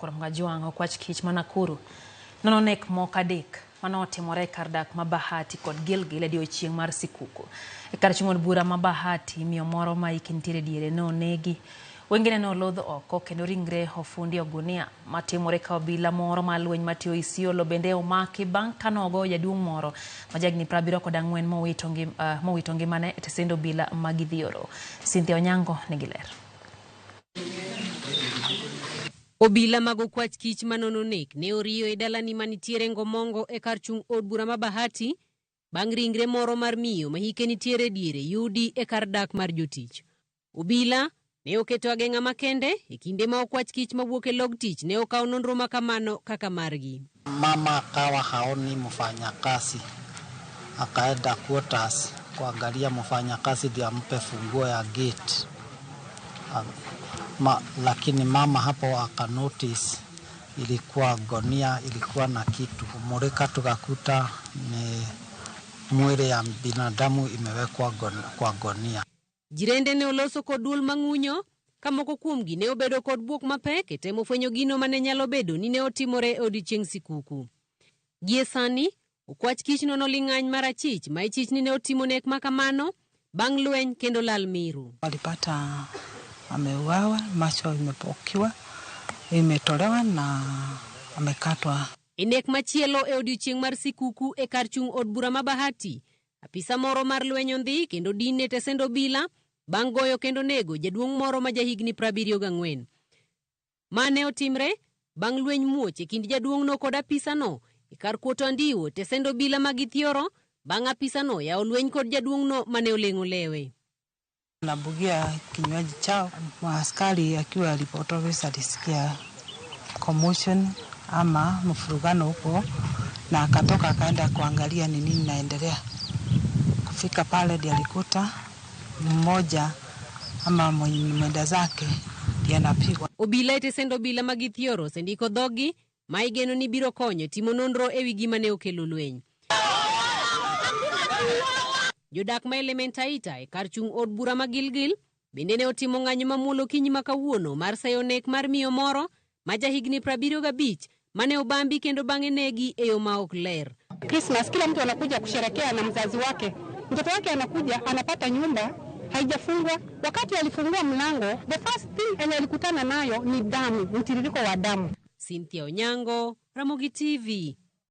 Nyakwar Mgajwang' Okwach Kich ma Nakuru nono nek moko adek mane otimore e kar dak ma Bahati kod Gilgil e odiechieng' mar sikuku. E kar chung' od bura ma Bahati, miyo moro ma hike nitiere diere ne onegi. Wengene ne olodh oko kendo ringre ofundi e ogunia. Matimore ka obila moro mar lweny matiyo Isiolo bende omaki bang' kane ogoyo jaduong' moro ma jahigni 74 mowito ngimane e tesend obila ma Githioro. Cynthia Onyango nigi ler. Obila mag okwach kich manono nek ne oriyo e dalani manitiere Ngomongo e kar chung' od bura ma Bahati bang' ringre moro mar miyo ma hike nitiere diere yudi e kar dak mar jotich. Obila ne oketo ageng'a makende e kinde ma okwach kich mawuok e log tich ne okawo nonro ma kamano kaka margi. Mama akawa haoni mfanyakazi, akaenda quarters kuangalia mfanyakazi ndio ampe funguo ya gate. Lakini mama hapo aka notice ilikuwa gunia, ilikuwa na kitu. Kumulika tukakuta ni mwili ya binadamu imewekwa kwa gunia. Jirende ne oloso kod duol mang'unyo ka moko kuomgi ne obedo kod buok mapek e temo fwenyo gino mane nyalo bedo ni ne otimore e odiechieng' sikuku. Gie sani, okwach kich nono ling'any mar achich ma ichich ni ne otimo nek ma kamano bang' lweny kendo lal miru. Walipata ameuawa, macho imepokiwa, imetolewa na amekatwa. E nek machielo e odiechieng' mar sikuku e kar chung' od bura ma Bahati, apisa moro mar lweny ondhi kendo din e tesend obila bang' goyo kendo nego jaduong' moro ma jahigni 74. Mane otimre bang' lweny muoch e kind jaduong'no kod apisano e kar kuoto andiwo tesend obila ma Githioro bang' apisano yawo lweny kod jaduong'no mane oleng'o lewe. Nabugia kinywaji chao, askari akiwa report office alisikia commotion ama mfurugano huko na akatoka akaenda kuangalia ni nini naendelea. Kufika pale ndiye alikuta mmoja ama mwenda zake ndiye anapigwa. Obila e tesend obila ma Githioro osendiko dhogi ma igeno ni biro konyo timo nonro ewi gima ne okelo lweny. Jodak ma Elementaita e kar chung' od bura ma Gilgil bende ne otimo ng'anyo mamuol okinyi ma kawuono mar seyo nek mar miyo moro ma jahigni 75 mane obambi kendo bang'e negi e yo ma ok ler. Christmas kila mtu anakuja kusherekea na mzazi wake. Mtoto wake anakuja anapata nyumba haijafungwa. Wakati alifungua mlango, the first thing enye alikutana nayo ni damu, mtiririko wa damu. Cynthia Onyango, Ramogi TV.